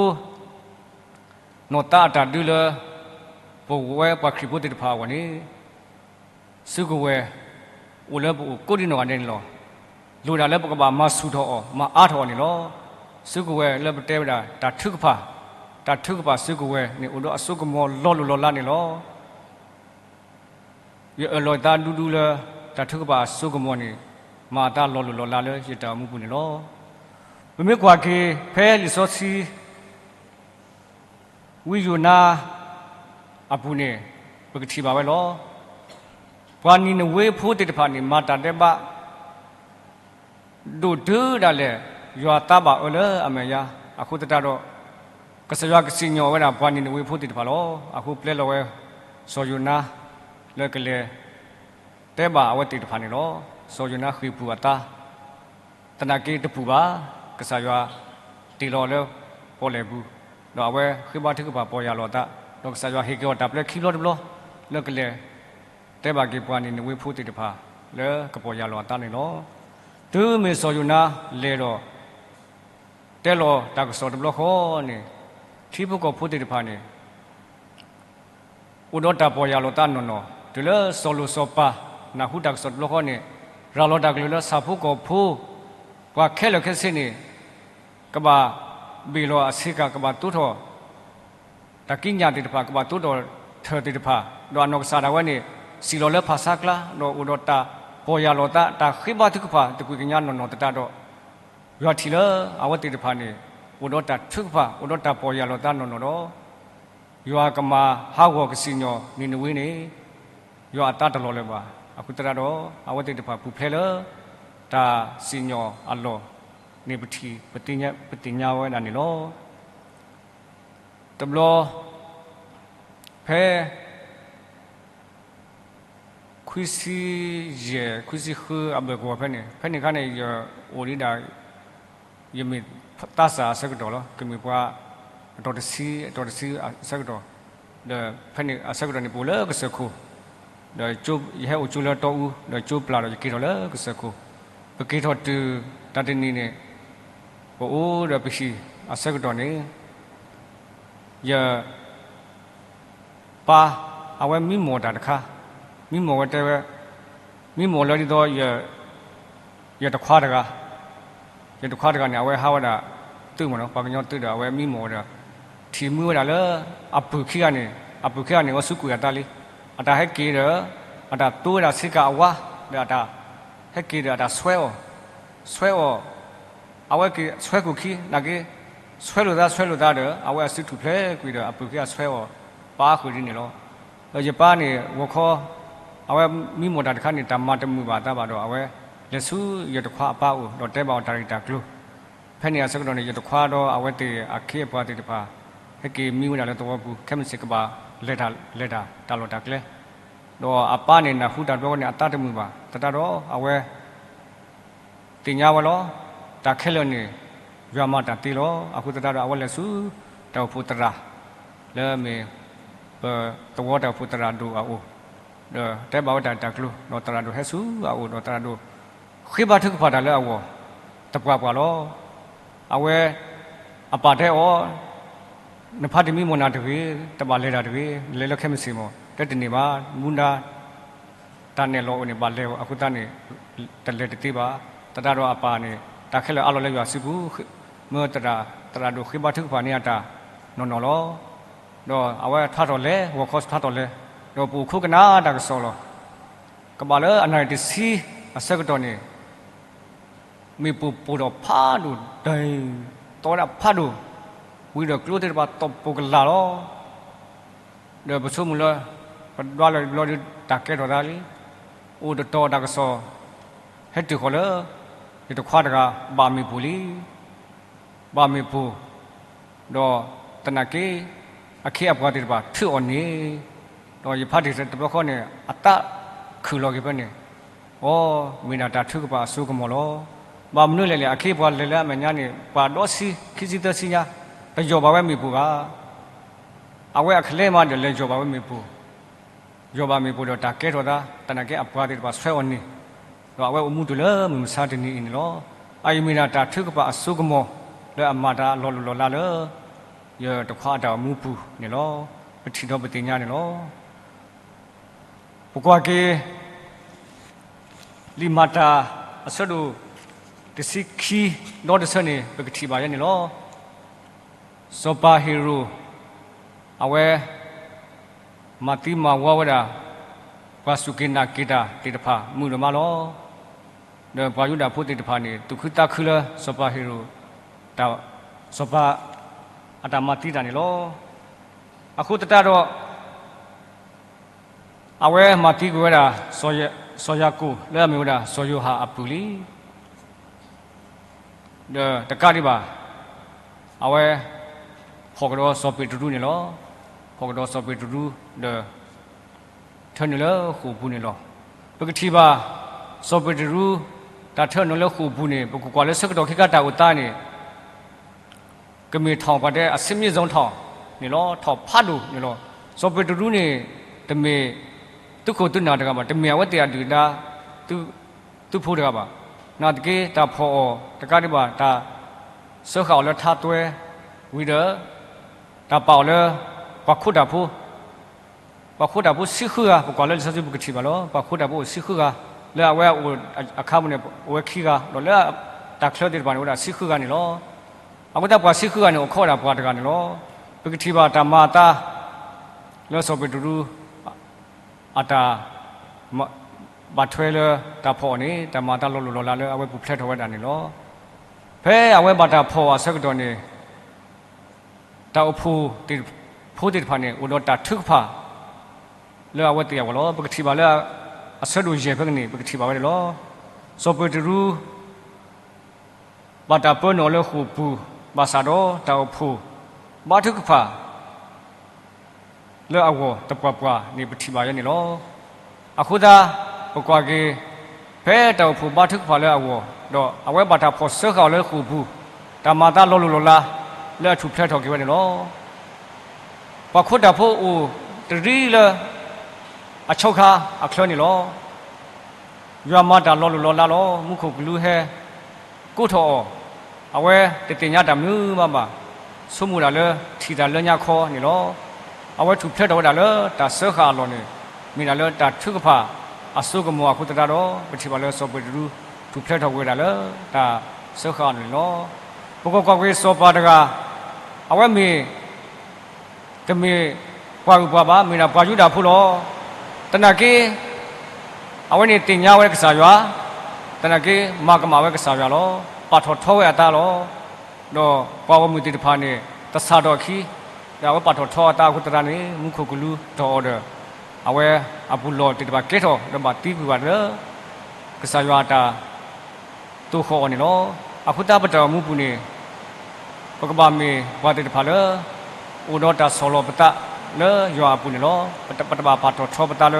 နီၢ်သးအတၢ်ဒုးလၢ ပဝဲပှၤခရံာ်ဖိသ့ၣ်တဖၣ်အဂီၢ်န့ၣ် စုကဝဲၤ အိၣ်လၢပအိၣ်ကိးဒံနီၢ်ဂၤဒဲးန့ၣ်လီၤ. လိၣ်ဒၣ်လၢပကဘၣ်မၤဆူၣ်ထီၣ်အီၤ မၤအါထီၣ်အီၤန့ၣ်လီၤ. စုကဝဲၤလၢပတဲဝဲဒၣ် တၢ်ထုကဖၣ်, တၢ်ထုကဖၣ်စုကဝဲၤန့ၣ် အိၣ်ဒီးအစိကမီၤလီၤလိၢ်လီၤလးန့ၣ်လီၤ. ယအၢၣ်လီၤယသးဒူဒူလၢ တၢ်ထုကဖၣ်အစိကမီၤန့ၣ် မၤအသးလီၤလိၢ်လီၤလးလၢယတၢ်အိၣ်မူပူၤန့ၣ်လီၤ. ပမ့ၢ်ကွၢ်က့ၤဖဲလံာ်စီဆှံ ဝံယိၤနါအပူၤန့ၣ် ပကထံၣ်ဘၣ်ဝဲလီၤ. ပှၤနံၤနဝ့ဖိသ့ၣ်တဖၣ်န့ၣ် မၤတၢ်ဒဲးဘး ဒိၣ်တုၤဒၣ်လဲာ် ယွၤသးဘၣ်အၢလၢအမဲာ်ညါ အဃိသတးဒီး ကစၢ်ယွၤကစံၣ်ညီၣ်ဝဲဒၣ်ပှၤနံၤနဝ့ဖိသ့ၣ်တဖၣ်လီၤ. အဃိပျဲလီၤဝဲ စီၤယိၤနါ လၢကလဲၤ တဲဘၣ်အဝဲသ့ၣ်တဖၣ်န့ၣ်လီၤ. စီၤယိၤနါဃ့ၢ်ပူၤအသး သနာ်က့တပူၤဘၣ်, ကစၢ်ယွၤတ့ၢ်လီၤလၢပီၣ်လဲၣ်ပူၤ, ဒီးအဝဲဃ့ဘါထုကဖၣ်ပီၢ်ယၢ်လီၤအသး, ဒီးကစၢ်ယွၤဟ့ၣ်က့ၤအီၤတၢ်ပျဲခံဘျီတဘျီ လၢကလဲၤ တဲဘၣ်က့ၤပှၤနံၤနဝ့ဖိသ့ၣ်တဖၣ် လၢကပီၢ်ယၢ်လီၤအသးန့ၣ်လီၤ. တုၤမ့ၢ်စီၤယိၤနါလဲၤဒီး တဲလီၤတၢ်ကစီၣ်တဘျီဃီန့ၣ် ထံဖိကီၢ်ဖိသ့ၣ်တဖၣ်န့ၣ် အိၣ်ဒီးတၢ်ပီၢ်ယၢ်လီၤသးနီၢ်နီၢ်, တုၤလၢစီၤလိၣ်စီၤပၤ နၢ်ဟူတၢ်ကစီၣ်တဘျီဃီန့ၣ် ရၤလီၤတၢ်ကလုၢ်လၢဆၣ်ဖိကီၢ်ဖိ ပှၤခဲလၢာ်ခဲဆ့န့ၣ် ကဘၣ်ဘ့ၣ်လီၤအဆ့ကၤ ကဘၣ်သိထီၣ် တၢ်ကံးညာ်သ့ၣ်တဖၣ် ကဘၣ်သိထီၣ်ထၢၣ်သ့ၣ်တဖၣ်, ဒီးအနီၢ်ကစၢ်ဒၣ်ဝဲန့ၣ် စံၣ်လီၤလၢဖၣ်ဆါကျါ ဒီးအိၣ်ဒီးတၢ်ပီၢ်ယၢ်လီၤသး တၢ်ဃ့ဘါထုကဖၣ်တကွံာ်ကညါနီၢ်နီၢ်သတးဒီး ယွၤထံၣ်လၢအဝဲသ့ၣ်တဖၣ်န့ၣ် အိၣ်ဒီးတၢ်ထုကဖၣ် အိၣ်ဒီးတၢ်ပီၢ်ယၢ်လီၤသးနီၢ်နီၢ်ဒီး ယွၤကမၤဟးဂီၤကစံၣ်ညီၣ်နံၤနဝ့န့ၣ် ယွၤအသးတလီၤလၢၤဘၣ်. အဃိသတးဒီး အဝဲသ့ၣ်တဖၣ်ပူၤဖျဲးလၢ တၢ်စံၣ်ညီၣ်အလီၢ်န့ၣ် ပထံၣ် ပသ့ၣ်ညါဝဲဒၣ်န့ၣ်လီၤ. တဘျီ ဖဲ ခွံဆံယဲၢ် ခွံဆံဃုအဘၢၣ်ကဝီၤဖဲန့ၣ် ဖဲန့ၣ်အခါန့ၣ် ယအိၣ်ဒံးဒၣ် ယမ့ၢ်သးစၢ်အဆၢကတီၢ်လီၤ. ကမ့ၢ်ပှၤ အတီၢ်တဆံ အတီၢ်တဆံအဆၢကတီၢ်, ဒီးဖဲန့ၣ်အဆၢကတီၢ်န့ၣ် ပအိၣ်လၢကစၢၢ်ခိၣ်, ဒီးယဟဲအိၣ်ကၠိလၢတီအူ ဒီးကၠိပျၢ်ဒီးယက့ၤထီၣ်လၢကစၢၢ်ခိၣ်, ပက့ၤထီၣ်တုၤတၢ်တနံၤန့ၣ် ပအိၣ်ဒီးပဟံၣ်အဆၢကတီၢ်န့ၣ် ယ ပၢ် အဝဲမံမီၢ်တၢ်တခါ, မံမီၢ်ဝဲတဲဝဲ, မံမီၢ်လၢဒ်သိး ယတခွါတဂၤ, ယတခွါတဂၤန့ၣ် အဝဲဟးဝဲဒၣ်သုးမ့ၢ်နီၤ ပှၤကညီသုးဒီး အဝဲမံမီၢ်ဝဲဒီး ထံၣ်မုာ်ဝဲဒၣ်လၢ အပုၢ်ခံဂၤန့ၣ် အပုၢ်ခံဂၤန့ၣ် အဝဲစူးကွံာ်အသးလံ. အတၢ်ဟဲက့ၤဒီး အတၢ်သိဝဲဒၣ်ဆ့ကၤအဝါ ဒီးအတၢ်ဟဲက့ၤဒီး အတၢ်ဆွဲအီၤ, ဆွဲအီၤ အဝဲက့ၤဆွဲခိၣ်ခံ နာ်က့ ဆွဲလိာ်သးဆွဲလိာ်သးဒီး အဝဲအစုထူၣ်ဖျဲးကွံာ်ဒီး အပုၢ်ခံဂၤဆွဲအီၤ ပၢ်ဃုာ်ဒ်န့ၣ်လီၤ. ဒီးယပၢ်န့ၣ် ဂီၤခီ အဝဲမံမီၢ်တၢ်တခါန့ၣ် တၢ်မၤတမုာ်ဘၣ်အသးဘၣ်ဒီး အဝဲလဲၤဆူယတခွါအပၢ်အိၣ် ဒီးတဲဘၣ်အီၤတၢ်ဂ့ၢ်တၢ်ကျိၤ. ဖဲန့ၣ်အဆၢကတီၢ်န့ၣ် ယတခွါဒီးအဝဲသ့ၣ်အခ့အပှၤသ့ၣ်တဖၣ် ဟဲက့ၤမံဝဲဒၣ်လၢသဝီပူၤ ခဲမုၢ်ဆ့ၣ်ကဘၣ်လဲၤတၢ်လဲၤတၢ် တၢ်လီၢ်တၢ်ကျဲ ဒီးအပၢ်န့ၣ် နၢ်ဟူတၢ်တဘျီဃီန့ၣ် အသးတမုာ်ဘၣ် သတးဒီး အဝဲ သ့ၣ်ညါဝဲလီၤ. တၢ်ခဲလၢာ်န့ၣ် ယွၤမၤတၢ်သ့လီၤ. အဃိသတးဒီး အဝဲလဲၤဆူ တၢ်အိၣ်ဖှိၣ်သရၣ် လၢမ့ၢ် ပသဝီတၢ်အိၣ်ဖှိၣ်သရၣ်ဒိၣ်အအိၣ် ဒီးတဲဘၣ်ဝဲတၢ်ဂ့ၢ်တၢ်ကျိၤ ဒီးသရၣ်ဒိၣ်ဟဲဆူအအိၣ် ဒီးသရၣ်ဒိၣ် ဃ့ဘါထုကဖၣ်တၢ်လၢအဂီၢ် သပှၢ်ပှၢ်လီၤ. အဝဲ အပၢ်တဲအီၤ နဖါတံၢ်မံမီၢ်နၤတဂ့ၤ, တဘၣ်လဲၤတၢ်တဂ့ၤ, နလဲၤလၢခဲမုၢ်ဆ့ၣ်မီၢ်, တဲတန့ၢ်ဘၣ်, မူဒါ တၢ်နဲၣ်လီၤအိၣ်န့ၣ် ဘၣ်လဲၤအဃိသတးန့ၣ် တလဲၤတသ့ဘၣ်. သတးဒီးအပၢ်န့ၣ် တၢ်ခဲလၢာ်အးလီၤလၢယွၤစုပူၤ, မၢသရၣ် သရၣ်ဒိၣ်ဃ့ဘါထုကဖၣ်န့ၢ်အတၢ်နီၢ်နီၢ်လီၤ. ဒီးအဝဲထွါထီၣ်လဲၤ, ဂီၤခီထွါထီၣ်လဲၤ, ဒီးပအိၣ်ခိးကနၣ်တၢ်ကစီၣ်လီၤ. ကဘၣ်လၢအနၣ်ရံၣ်တဆံအဆၢကတီၢ်န့ၣ် မ့ၣ်ပိၢ်ပိၢ်ထီၣ်ဖးဒိၣ်, ဒဲ, သီဝဲဒၣ်ဖးဒိၣ်, ဝံၤဒီးကျိသ့ၣ်တဖၣ်သီၣ်ပိၢ်ကလာ်လီၤ. ဒီးပဆိကမိၣ်လၢ ပဒွးလီၤတဘျီဒီး တၢ်ကဲထီၣ်သးလံ. အိၣ်တတီၤတၢ်ကစီၣ် ဟဲတုၤဃီၤလၢ ယတခွါတဂၤ ဘၣ်မ့ၣ်ပိၢ်လံ. ဘၣ်မ့ၣ်ပိၢ်, ဒီးသနာ်က့ အခ့အပှၤသ့ၣ်တဖၣ်ထုးအီၤန့ၣ်, ဒီးယဖါတံၢ်တဘျီဃီန့ၣ် အသးခုၣ်လီၤက့ၤဖဲန့ၣ်, အိ, မ့ၢ်ဒၣ်တၢ်ထုကဖၣ်အစိကမီၤလီၤ. ဘၣ်မနုၤလဲၣ်လဲၣ်, အခ့အပှၤလဲၤလၢအမဲာ်ညါန့ၣ် ပှၤဒီးဆံ ခံဆံသၢဆံညါ, တယီၢ်ဘၣ်ဝဲမ့ၣ်ပိၢ်ဘၣ်. အဝဲအကလဲၤမးဒီးလဲၤယီၢ်ဘၣ်ဝဲမ့ၣ်ပိၢ်, ယီၢ်ဘၣ်မ့ၣ်ပိၢ်ဒီးတၢ်ကဲထီၣ်သး, သနာ်က့အပှၤသ့ၣ်တဖၣ်ဆှၢအီၤန့ၣ်, ဒီးအဝဲအိၣ်မူတုၤလၢမုၢ်မဆါတနံၤအံၤန့ၣ်လီၤ. အအံၤမ့ၢ်ဒၣ်တၢ်ထုကဖၣ်အစိကမီၤ လၢအမၤတၢ်လီၤလိၢ်လီၤလးလၢ ယတခွါအတၢ်အိၣ်မူပူၤန့ၣ်လီၤ. ပထံၣ်ဒီးပသ့ၣ်ညါန့ၣ်လီၤ. ပကွၢ်က့ၤ လံာ်မၤတၢ် အဆၢဒိၣ်တဆံခံ ဒီတဆၢန့ၣ် ပကထံၣ်ဘၣ်ယဲန့ၣ်လီၤ. စီၤပၤဟ့ၤရိာ် အဝဲ မၤသံမၤဝီဝဲဒၣ် ပှၤစူၢ်က့ၤနာ်က့ၤတၢ်သ့ၣ်တဖၣ် မုာ်ဒိၣ်မးလီၤ. ဒီးပှၤယူဒၤဖိသ့ၣ်တဖၣ်န့ၣ် သူၣ်ခုသးခုလၢစီၤပၤဟ့ၤရိာ် တၢ်, စီၤပၤ အတၢ်မၤသံတၢ်န့ၣ်လီၤ. အဃိသတးဒီး အဝဲမၤသံကွံာ်ဝဲဒၣ် စီၤယၤကိာ် လၢအမ့ၢ်ဝဲဒၣ်စီၤယိၤဟၣ်အပုၢ်လံ. ဒီးတကးဒံးဘၣ် အဝဲ ဖီၣ်ကဒီးစီၤပ့းတရူးန့ၣ်လီၤ. ဖီၣ်ကဒီးစီၤပ့းတရူး ဒီး ထၢနုာ်လၢဃိာ်ပူၤန့ၣ်လီၤ. ပကထံၣ်ဘၣ် စီၤပ့းတရူး တၢ်ထၢနုာ်လၢဃိာ်ပူၤန့ၣ် ပကကွၢ်လၢဆၢကတီၢ်ခဲခါတၢ်အိၣ်သးန့ၣ် ကမ့ၢ်ထီၣ်ပှၤတဲအဆ့မ့ၣ်စီထီၣ်န့ၣ်လီၤ. ထီၣ်ဖးဒိၣ်န့ၣ်လီၤ. စီၤပ့းတရူးန့ၣ် တမ့ၢ်သုးခိၣ်သုးနၢ်တဂၤဘၣ်, တမ့ၢ်အဝဲသ့ၣ်အဒုၣ်ဒါ သု, သုးဖိတဂၤဘၣ်. နာ်သက့ တၢ်ဖီၣ်အီၤတကးဒံးဘၣ် တၢ်စၢဃာ်အီၤလၢထါသွဲ ဝံၤဒီး တၢ်ပာ်အီၤလၢ ပှၤခိးတၢ်ဖိ ပှၤခိးတၢ်ဖိဆံဃုဂၤ, ပကွၢ်လၢလံာ်စီဆှံပကထံၣ်ဘၣ်လီၤ. ပှၤခိးတၢ်ဖိအိၣ်ဆံဃုဂၤ, လၢအဝဲအိၣ်အခါပူၤန့ၣ် အိၣ်ဝဲခံဂၤ, ဒီးလၢတၢ်ချၢသ့ၣ်တဖၣ်န့ၣ် အိၣ်ဝဲဒၣ်ဆံဃုဂၤန့ၣ်လီၤ. အဃိသတးပှၤဆံဃုဂၤန့ၣ် အိၣ်ခိးဝဲဒၣ်ပှၤတဂၤန့ၣ်လီၤ. ပကထံၣ်ဘၣ်တၢ်မၤအသး လၢစီၤပ့းတရူး အတၢ် ဘၣ်ထွဲလၢတၢ်ဖီၣ်အီၤန့ၣ် တၢ်မၤအသးလီၤလိၢ်လီၤလးလၢအဝဲပူၤဖျဲးထီၣ်ဝဲဒၣ်န့ၣ်လီၤ. ဖဲအဝဲဘၣ်တၢ်ဖီၣ်အီၤအဆၢကတီၢ်န့ၣ် တၢ်အိၣ်ဖှိၣ်သ့ၣ်, ဖိသ့ၣ်တဖၣ်န့ၣ် အိၣ်ဒီးတၢ်ထုကဖၣ် လၢအဝဲသ့ၣ်အဂီၢ်လီၤ. ပကထံၣ်ဘၣ်လၢ အဆၢဒိၣ်ယဲၢ်ဖဲန့ၣ် ပကထံၣ်ဘၣ်ဝဲန့ၣ်လီၤ. စီၤပ့းတရူး ဘၣ်တၢ်ပၢနုာ်အီၤလၢဃိာ်ပူၤ ဘၣ်ဆၣ်ဒီးတၢ်အိၣ်ဖှိၣ်ဘါထုကဖၣ် လၢအဂီၢ်သပှၢ်ပှၢ်န့ၣ် ပထံၣ်ဘၣ်ယဲန့ၣ်လီၤ. အဃိသတး ပကွၢ်က့ၤ ဖဲတၢ်အိၣ်ဖှိၣ်ဘါထုကဖၣ်လၢအဂီၢ် ဒီးအဝဲဘၣ်တၢ်ဖီၣ်စၢဃာ်အီၤလၢဃိာ်ပူၤ တၢ်မၤအသးလီၤလိၢ်လီၤလး လၢအထူၣ်ဖျဲးထီၣ်က့ၤဝဲန့ၣ်လီၤ. ပှၤခိးတၢ်ဖိအိၣ်တရံးလၢ အဆီခါအချၢန့ၣ်လီၤ. ယွၤမၤတၢ်လီၤလိၢ်လီၤလးလီၤ. မူခိၣ်ကလူးဟဲ ကိးထီၣ်အီၤ, အဝဲတသ့ၣ်ညါတၢ်မနုၤမးဘၣ်, ဆိကမိၣ်ဒၣ်လၢထံၣ်တၢ်လၢညါခီန့ၣ်လီၤ. အဝဲထူၣ်ဖျဲးထီၣ်ဝဲဒၣ်လၢတၢ်စၢဃာ်အလီၢ်န့ၣ် မ့ၢ်ဒၣ်လၢတၢ်ထုကဖၣ်အစိကမီၤအဃိသတးဒီး ပထံၣ်ဘၣ်လၢစီၤပ့းတရူး ထူၣ်ဖျဲးထီၣ်ကွံာ်ဝဲဒၣ်လၢတၢ်စၢဃာ်အလီၢ်န့ၣ်လီၤ. ပကကွၢ်ကွၢ်က့ၤစီၤပၤတဂၤ, အဝဲမ့ၢ် တမ့ၢ်ပှၤဂုၤပှၤဘါ, မ့ၢ်ဒၣ်ပှၤယူဒၤဖိလီၤ. သနာ်က့ အဝဲန့ၣ်သ့ၣ်ညါဝဲကစၢ်ယွၤ, သနာ်က့မၤကမၣ်ဝဲကစၢ်ယွၤလီၤ. ပာ်ထီၣ်ထီဝဲအသးလီၤ. ဒီးပှၤဂီၢ်မုၢ်သ့ၣ်တဖၣ်န့ၣ် သဆၣ်ထီၣ်အခံ, ဒီးအဝဲပာ်ထီၣ်ထီအသးအဃိသတးန့ၣ် မူခိၣ်ကလူးတီၢ်အီၤဒီး အဝဲအပူၤလီၢ်သ့ၣ်တဖၣ်ကဲထီၣ် ဒီးဘၣ်သံကွံာ်ဘၣ်လၢ ကစၢ်ယွၤအတၢ် သိၣ်ဃီၣ်အီၤန့ၣ်လီၤ. အဃိသတးပတၢ်အိၣ်မူပူၤန့ၣ် ပကဘၣ်မ့ၢ်ပှၤသ့ၣ်တဖၣ်လၢ အိၣ်ဒီးတၢ်ဆီၣ်လီၤပသးလၢယွၤအပူၤန့ၣ်လီၤ. ပတ, ပတဘၣ်ပာ်ထီၣ်ထီပသးလၢ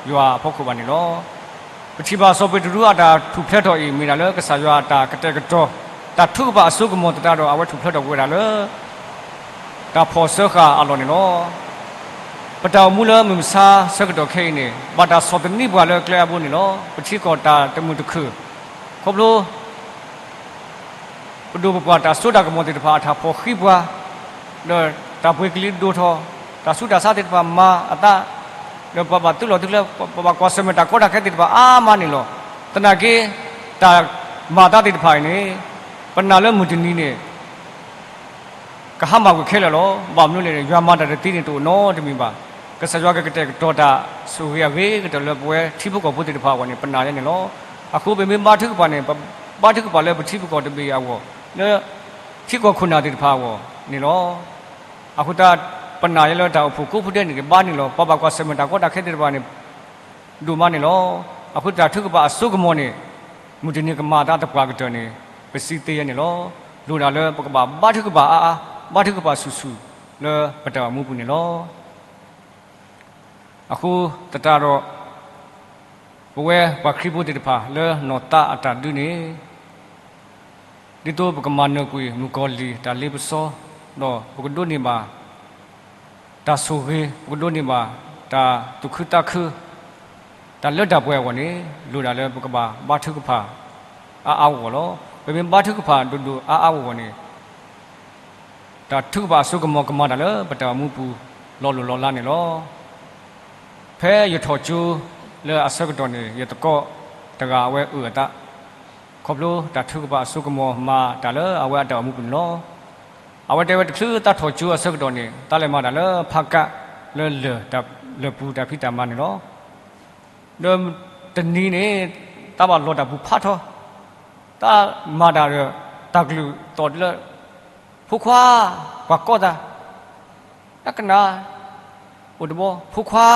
ယွၤအဖီခိၣ်ဘၣ်န့ၣ်လီၤ. ပထံၣ်ဘၣ်စီၤပ့းတရူးအတၢ်ထူၣ်ဖျဲးထီၣ်အံၤ မ့ၢ်ဒၣ်လၢကစၢ်ယွၤအတၢ်ကတဲာ်ကတီၤ တၢ်ထုကဖၣ်အစိကမီၤသတးဒီး အဝဲထူၣ်ဖျဲးထီၣ်ကွံာ်ဝဲဒၣ်လၢ တၢ်ဖီၣ်စၢဃာ်အလီၢ်န့ၣ်လီၤ. ပတၢ်အိၣ်မူလၢမုၢ်မဆါဆၢကတီၢ်ခဲအံၤန့ၣ် ဘၣ်တၢ်ဆီၣ်သနံးပှၤလၢကျဲအဘိန့ၣ်လီၤ. ပထံကီၢ်တၢ်တမုာ်တခုၣ် ခီဖျိ ပဒိၣ်ပပှၢ်တၢ်စိတၢ်ကမီၤသ့ၣ်တဖၣ်အတၢ်ဖီၣ်ဃံးပှၤ, ဒီးတၢ်ပှ့ၤကလံၤဒိၣ်ထီၣ်, တၢ်ဆူးတၢ်ဆါသ့ၣ်တဖၣ်မၤအသး, ဒီးပှၤဘၣ်သုးလီၢ်သုးကျဲ, ပဘၣ်ကွၢ်ဆၢၣ်မဲာ်တၢ်ကီတၢ်ခဲသ့ၣ်တဖၣ်အါမးန့ၣ်လီၤ. သနာ်က့ တၢ်မၤအသးသ့ၣ်တဖၣ်အံၤန့ၣ် ပနာ်လၢမုၢ်တနံၤန့ၣ် ကဟါမၢ်ကွံာ်ခဲလၢာ်လီၤ. ဘၣ်မနုၤလဲၣ်န့ၣ် ယွၤမၤတၢ်တသ့န့ၣ် တအိၣ်နီတမံၤဘၣ်. ကစၢ်ယွၤကကတဲာ်ကတီၤတၢ်ဆိၣ်ဂ့ၤအဂ့ၤကတၢၢ်လၢပဝဲထံဖိကီၢ်ဖိသ့ၣ်တဖၣ်အဂီၢ်န့ၣ် ပနာ်ယဲန့ၣ်လီၤ. အဃိပမ့ၢ်ဘါထုကဖၣ်န့ၣ် ပဘါထုကဖၣ်လၢပထံပကီၢ်တဘ့ၣ်အဂီၢ်, လၢထံကီၢ်ခိၣ်နၢ်သ့ၣ်တဖၣ်အဂီၢ်န့ၣ်လီၤ. အဃိသတး ပနာ်ယဲလၢတၢ်အိၣ်ဖှိၣ်ကိးဖုဒဲန့ၣ် ကဘါန့ၣ်လီၤ. ပှၤဘၣ်ကွၢ်ဆၢၣ်မဲာ်တၢ်ကီတၢ်ခဲသ့ၣ်တဖၣ်န့ၣ် ဒိၣ်မးန့ၣ်လီၤ. အဃိတၢ်ထုကဖၣ်အစိကမီၤန့ၣ် မုၢ်တနံၤကမၤအသးသပှၢ်ကတၢၢ်န့ၣ် ပစံးသ့ယဲန့ၣ်လီၤ. လိၣ်ဒၣ်လၢပကဘၣ်ဘါထုကဖၣ်အါအါ, ဘါထုကဖၣ်ဆူၣ်ဆူၣ်လၢပတၢ်အိၣ်မူပူၤန့ၣ်လီၤ. အဃိသတးဒီး ပဝဲပှၤခရံာ်ဖိသ့ၣ်တဖၣ်လၢနီၢ်သးအတၢ်ဒုးန့ၣ် ဒ်သိးပကမၤနၢၤကွံာ်မုၣ်ကီၤလံၢ်တၢ်လ့ပစီ, ဒီးပကဒိးန့ၢ်ဘၣ် တၢ်ဆိၣ်ဂ့ၤ, ပကဒိးန့ၢ်ဘၣ်တၢ်သူၣ်ခုသးခု, တၢ်လၢတၢ်ပှဲၤအဂီၢ်န့ၣ် လိၣ်ဒၣ်လၢပကဘၣ်ဘါထုကဖၣ် အါအါဂီၢ်ဂီၢ်လီၤ. ပမ့ၢ်ဘါထုကဖၣ်ဒိၣ်ဒိၣ်အါအါဂီၢ်ဂီၢ်န့ၣ် တၢ်ထုကဖၣ်အစိကမီၤကမၤတၢ်လၢပတၢ်အိၣ်မူပူၤ လီၤလိၢ်လီၤလးန့ၣ်လီၤ. ဖဲယထီၣ်ကၠိလၢအဆၢကတီၢ်န့ၣ် ယသကိးတဂၤအဝဲအုၣ်အသး ခီဖျိတၢ်ထုကဖၣ်အစိကမီၤမၤတၢ်လၢအဝဲအတၢ်အိၣ်မူပူၤန့ၣ်လီၤ. အဝဲတဲဝဲတချုးသးထီၣ်ကၠိအဆၢကတီၢ်န့ၣ် သးလဲၤမၤတၢ်လၢဖးကးလၢလၢၢ်ပူၤတၢ်ဖံးတၢ်မၤန့ၣ်လီၤ. ဒီးတနံၤန့ၣ် သးဘၣ်လီၤတၢ်ပူၤဖးထီ, သးမၤတၢ်ဒီး တၢ်ကလုၢ်သီၣ်တုၤလၢ ဖိခွါ, ပှၤကိးသး, တၢ်ကနၣ်, အိၣ်တဘီ, ဖိခွါ,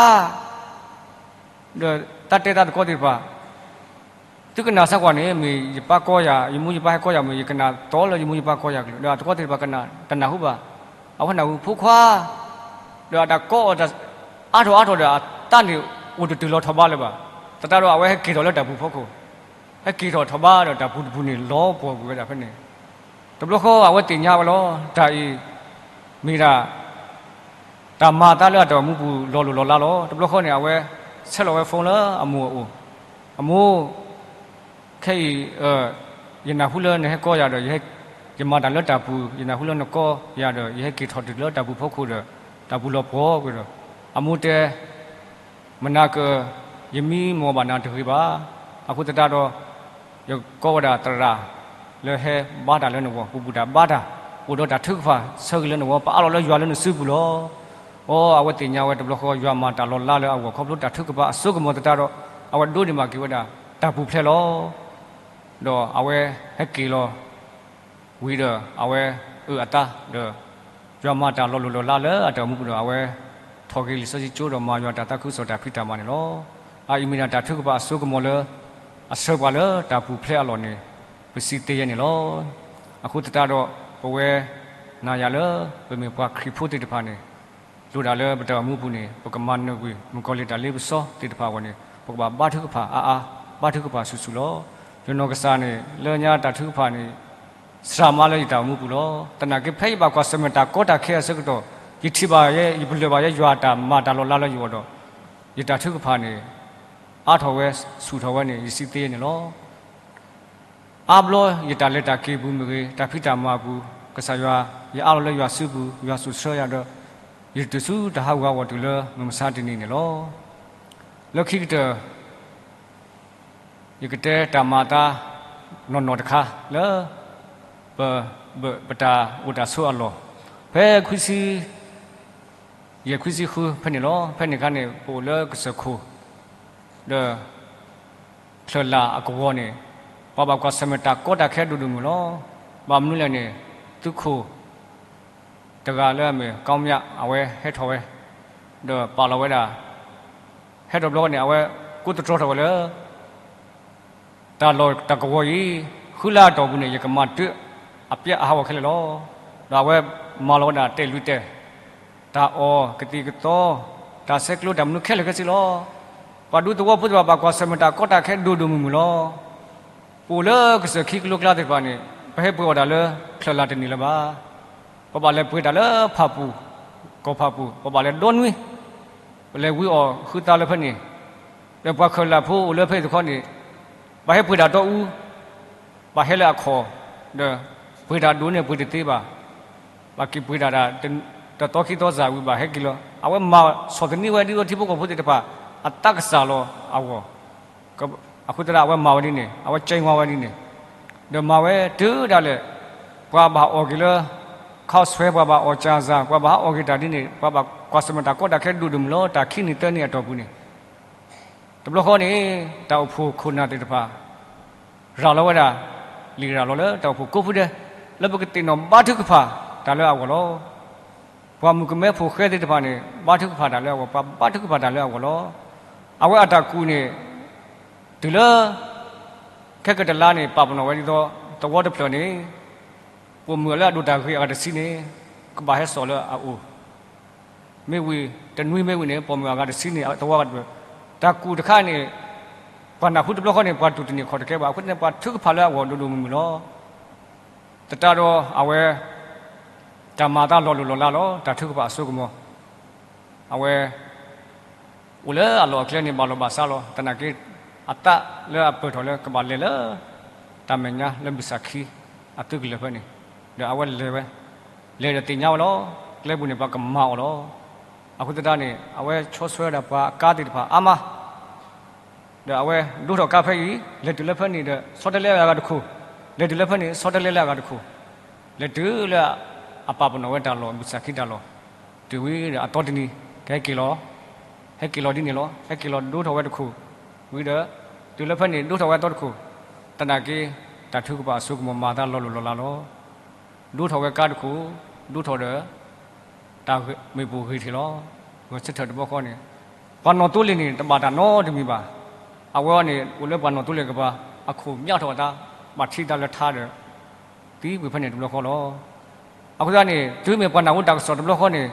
ဒီးတၢ်တဲသးသကိးသ့ၣ်တဖၣ် သုကနၣ်စၢ်ကွၢ်န့ၣ် မ့ၢ်ယပၢ်ကိးယၤ, ယမိၢ်ယပၢ်ဟဲကိးယၤ, မ့ၢ်ယကနၣ်သီလၢယမိၢ်ယပၢ်ကိးယၤကလုၢ်, ဒီးအသကိးသ့ၣ်တဖၣ်ကနၣ်တနၢ်ဟူဘၣ်. အဝဲနၢ်ဟူ ဖိခွါ, ဒီးအတၢ်ကိးအီၤ အါထီၣ်အါထီၣ်ဒီး အသးန့ၣ်အိၣ်တတုၤလီၤထီၣ်ဘးလၢၤဘၣ်. သတးဒီးအဝဲဟဲက့ၤထီၣ်လၢတၢ်ပူၤဖီခိၣ်, ဟဲက့ၤထီၣ်ထီၣ်ဘးဒီးတၢ်ပူၤတပူၤန့ၣ် လီၤပှီၢ်ကွံာ်ဝဲဒၣ်ဖဲန့ၣ်. တဘျီဃီအဝဲသ့ၣ်ညါဝဲလီၤ. တၢ်အံၤ မ့ၢ်ဒၣ် တၢ်မၤအသးလၢအတၢ်အိၣ်မူပူၤလီၤလိၢ်လီၤလးလီၤ. တဘျီဃီန့ၣ် အဝဲဆဲးလီၤဝဲ phone လၢအမိၢ်အအိၣ်, အမိၢ်, ခဲအံၤ ယနၢ်ဟူလၢနဟဲကိးယၤဒီး ယမၤတၢ်လၢတၢ်ပူၤ, ယနၢ်ဟူလၢနကိးယၤဒီး ယဟဲက့ၤထီၣ်တုၤလၢတၢ်ပူၤဖီခိၣ်ဒီး တၢ်ပူၤလီၤပှီၢ်ကွံာ်ဒီး အမိၢ်တဲ မနၤကၢၤ ယမံမီၢ်ဘၣ်နၤတဂ့ၤဘၣ်. အဃိသတးဒီး ယကိးဝဲဒၣ်သရၣ် လၢဟဲဘါတၢ်လၢနဂီၢ်, ပဘူၣ်တၢ်ဘါတၢ်, အိၣ်ဒီးတၢ်ထုကဖၣ်ဆၢဂ့ၤလၢနဂီၢ်, ပအးလီၤလၢယွၤလၢနစုပူၤလီၤ. အိ အဝဲသ့ၣ်ညါဝဲတဘျီဃီ ယွၤမၤတၢ်လီၤလးလၢအဂီၢ် ခီဖျိတၢ်ထုကဖၣ်အစိကမီၤသတးဒီး အဝဲဒိးန့ၢ်ဘၣ်က့ၤဝဲဒၣ် တၢ်ပူၤဖျဲးလီၤ. ဒီးအဝဲဟဲက့ၤလီၤ ဝံၤဒီးအဝဲအုၣ်အသးဒီး ယွၤမၤတၢ်လီၤလိၢ်လီၤလးလၢအတၢ်အိၣ်မူပူၤဒီး အဝဲထီၣ်က့ၤလံာ်စီဆှံကၠိဒီးမၤယွၤတၢ်သးခုကစီၣ်တၢ်ဖံးတၢ်မၤန့ၣ်လီၤ. အအံၤမ့ၢ်ဒၣ်တၢ်ထုကဖၣ်အစိကမီၤလၢ အဆၢပှၤလၢတၢ်ပူၤဖျဲးအလီၢ်န့ၣ် ပစံးသ့ယဲန့ၣ်လီၤ. အဃိသတးဒီး ပဝဲနၤယၤလၢ ပမ့ၢ်ပှၤခရံာ်ဖိသ့ၣ်တဖၣ်န့ၣ် လိၣ်ဒၣ်လၢပတၢ်အိၣ်မူပူၤန့ၣ် ပကမၤနၢၤကွံာ် မုၣ်ကီၤလံၢ်တၢ်လ့ပစီသ့ၣ်တဖၣ်အဂီၢ်န့ၣ် ပကဘၣ်ဘါထုကဖၣ်အါအါ, ဘါထုကဖၣ်ဆူၣ်ဆူၣ်လီၤ. ယနီၢ်ကစၢ်န့ၣ် လၢညါတၢ်ထုကဖၣ်န့ၣ် စှၤမးလၢယတၢ်အိၣ်မူပူၤလီၤ. သနာ်က့ဖဲယဘၣ်ကွၢ်ဆၢၣ်မဲာ်တၢ်ကီတၢ်ခဲအဆၢကတီၢ် ယထံၣ်ဘၣ်ယဲ ယပလၢၢ်ဘၣ်ယဲ ယွၤအတၢ်မၤတၢ်လီၤလးလၢယဂီၢ်ဒီး ယတၢ်ထုကဖၣ်န့ၣ် အါထီၣ်ဝဲ ဆူၣ်ထီၣ်ဝဲန့ၣ် ယစံးသ့ယဲန့ၣ်လီၤ. အါဘျီယတၢ်လဲၤတၢ်က့ၤပူၤမ့ၢ်ဂ့ၤ, တၢ်ဖံးတၢ်မၤပူၤ, ကစၢ်ယွၤ ယအးလီၤလၢယွၤစုပူၤ, ယွၤစိာ်ဆှၢယၤဒီး ယတုၤဆူတၢ်ဟးဂူာ်ဟးဂီၤတုၤလၢမုၢ်မဆါတနံၤန့ၣ်လီၤ. လၢခံကတၢၢ် ယကတဲတၢ်မၤအသးနီၢ်နီၢ်တခါလၢ ပ ပတၢ်အိၣ်တၢ်ဆိးအလီၢ်, ဖဲခွံဆံ ယဲၢ်ခွံဆံဃုဖဲန့ၣ်လီၤ. ဖဲန့ၣ်အခါန့ၣ် ပအိၣ်လၢကစၢၢ်ခိၣ် ဒီး ချၢၣ်လၢ်အကဝီၤန့ၣ် ပှၤဘၣ်ကွၢ်ဆၢၣ်မဲာ်တၢ်ကီတၢ်ခဲဒိၣ်ဒိၣ်မုၢ်လီၤ. ဘၣ်မနုၤလဲၣ်န့ၣ် သုးခိၣ်တဂၤလၢအမ့ၢ် ကီမျး အဝဲဟဲထီၣ်ဝဲ ဒီးပာ်လီၤဝဲဒၣ် ဟဲထီၣ်ဘျီန့ၣ် အဝဲကိးသတြီထီၣ်ဝဲလၢ တၢ်လီၢ်တၢ်ကဝီၤအံၤ ဃုလါအတီၢ်ပူၤန့ၣ် ယကမၤတၢ်အပျဲအဟးဂီၤခဲလၢာ်လီၤ. ဒီးအဝဲမၤလီၤဝဲဒၣ်တဲာ်လွံၢ်တဲာ်, တၢ်အီၣ်ကသံၣ်ကသီ, တၢ်ဆဲးကျိးတၢ်မနုၤခဲလၢာ်ခဲဆ့လီၤ. ပှၤဒူသဝီဖိသ့ၣ်တဖၣ်ဘၣ်ကွၢ်ဆၢၣ်မဲာ်တၢ်ကီတၢ်ခဲဒိၣ်ဒိၣ်မုၢ်မုၢ်လီၤ. ပအိၣ်လၢကစၢၢ်ခံကလိကျါသ့ၣ်တဖၣ်န့ၣ် ပဟဲပှ့ၤအီၣ်တၢ်လၢချၢၣ်လၢ်တန့ၢ်လၢၤဘၣ်. ပဘၣ်လဲၤပှ့ၤတၢ်လၢဖၣ်ပူၣ်, ကီၢ်ဖၣ်ပူၣ်, ပဘၣ်လဲၤဒိနွံ, ပလဲၤဝံအီၣ်ဃုသါလၢဖဲန့ၣ်, ဒီးပှၤချၢၣ်လၢ်ဖိအိၣ်လၢဖဲအံၤတခီန့ၣ် ဘၣ်ဟဲပှ့ၤတၢ်တီအူ, ဘၣ်ဟဲလၢအခီၣ်, ဒီးပှ့ၤတၢ်ဒိၣ်န့ၣ်ပှ့ၤတသ့ဘၣ်. ဘၣ်က့ၤပှ့ၤတၢ်ဒၣ် တသီခံသီစၢ်ဝံၤဘၣ်ဟဲက့ၤလီၤ. အဝဲမၤဆီၣ်သနံးဝဲဒ်သိးထံဖိကီၢ်ဖိသ့ၣ်တဖၣ် အသးကစၢ်လီၤအဂီၢ် အဃိသတးဒီးအဝဲမၤဝဲဒ်န့ၣ်, အဝဲကဲဝါဝဲဒ်န့ၣ်, ဒီးမၤဝဲတုၤဒၣ်လဲာ် ပှၤဘၣ်အီၣ်က့ၤလၢ ခီးဆွဲ ပှၤဘၣ်အီၣ်ကၠၣ်စၢ် ပှၤဘၣ်ဟးအီၣ်က့ၤတၢ်ဒ်န့ၣ် ပှၤဘၣ်ကွၢ်ဆၢၣ်မဲာ်တၢ်ကီတၢ်ခဲဒိၣ်ဒိၣ်မုၢ်လီၤ. တၢ်ခံနံၣ်သၢနံၣ်အတီၢ်ပူၤန့ၣ် တဘျီဃီန့ၣ် တၢ်အိၣ်ဖှိၣ်ခိၣ်နၢ်သ့ၣ်တဖၣ် ရၤလီၤဝဲဒၣ် လံာ်ရၤလီၤလၢတၢ်အိၣ်ဖှိၣ်ကိးဖုဒဲ လၢပကသ့ၣ်နီၣ်ဘါထုကဖၣ်တၢ်လၢအဂီၢ်လီၤ. ပှၤမုၣ်ကမဲဖိဃဲသ့ၣ်တဖၣ်န့ၣ် ဘါထုကဖၣ်တၢ်လၢအဂီၢ်, ပှၤဘါထုကဖၣ်တၢ်လၢအဂီၢ်လီၤ. အဝဲအတၢ်ကူၣ်န့ၣ် တုၤလၢ ခဲကတလါန့ၣ် ပာ်ပနီၣ်ဝဲဒ်သိး သဝီတဖျၢၣ်န့ၣ် ပိာ်မုၣ်လၢအဒိၣ်တၢ်ဂ့ၤအဂၤတဆံန့ၣ် ကဘၣ်ဟဲစိာ်လၢအအိၣ် မ့ၢ်ဝံၤ တနွံမ့ၢ်ဝံၤန့ၣ် ပိာ်မုၣ်အဂၤတဆံန့ၣ် သဝီကတဖျၢၣ်, တၢ်ကူၣ်တခါန့ၣ် ပှၤနၢ်ဟူတဘျီဃီန့ၣ် ပှၤတူၢ်တန့ၢ်ခီၣ်တကဲဘၣ်. အဃိသတးန့ၣ် ပှၤထုကဖၣ်လၢအဂီၢ်ဒိၣ်ဒိၣ်မုၢ်မုၢ်လီၤ. သတးဒီးအဝဲ တၢ်မၤအသးလီၤလိၢ်လီၤလးလီၤ. တၢ်ထုကဖၣ်အစိကမီၤ အဝဲ အိၣ်လၢအလီၢ်အကျဲန့ၣ် ဘၣ်လီၢ်ဘၣ်စးလီၤ. သနာ်က့ အသးလၢအပၢၢ်ထီၣ်လၢကဘၣ်လဲၤလၢ တၢ်မဲာ်ညါလၢဘုၣ်စၢ်ခံ အသုးကလၢၤဖဲန့ၣ်, ဒီးအဝဲလဲၤဝဲ, လဲၤဒီးသ့ၣ်ညါဝဲလီၤ. ကျဲပူၤန့ၣ် ပှၤကမၤအီၤလီၤ. အဃိသတးန့ၣ် အဝဲဆီဆွဲဝဲဒၣ်ပှၤအကါသ့ၣ်တဖၣ်အါမး ဒီးအဝဲဒိထီၣ်ကါဖဲအံၤ လဲၤတုၤလၢဖဲန့ၣ်ဒီး ဆီတလဲလၢအဂၤတခိၣ်, လဲၤတုၤလၢဖဲန့ၣ် ဆီတလဲလၢအဂၤတခိၣ်, လဲၤတုၤလၢ အပာ်ပနီၣ်ဝဲတၢ်လီၢ်ဘုၣ်စၢ်ခံတၢ်လီၢ်, တုၤဝံၤဒီးအသီတနံၤ ကဟဲက့ၤလီၤ, ဟဲက့ၤလီၤဒ်န့ၣ်လီၤ. ဟဲက့ၤလီၤဒိထီၣ်ဝဲတခိၣ်, ဝံၤဒီး တုၤလၢဖဲန့ၣ်ဒိထီၣ်ဝဲအသီတခိၣ်, သနာ်က့ တၢ်ထုကဖၣ်အစိကမီၤမၤအသးလီၤလိၢ်လီၤလးလီၤ. ဒိထီၣ်ဝဲကါတခိၣ်, ဒိထီၣ်ဒီး တၢ်မ့ၣ်ပိၢ်ဂ့ၤထီၣ်လီၤ. ဂဲၤဆၢထၢၣ်တဘျီဃီန့ၣ် ပှၤနီၣ်သိလ့ၣ်န့ၣ် တဘၣ်တၢ်နီတမံၤဘၣ်. အဝဲအံၤန့ၣ် အိၣ်လၢပှၤနီၣ်သိလ့ၣ်ကပၤ အခိၣ်မၠးထီၣ်အသး, ဘၣ်ထံးသးလၢထါဒီး သံကွံာ်ဖဲန့ၣ်တဘျီဃီလီၤ. အဃိသတးန့ၣ် တုၤမ့ၢ်ပှၤနၢ်ဟူတၢ်ကစီၣ်တဘျီဃီန့ၣ်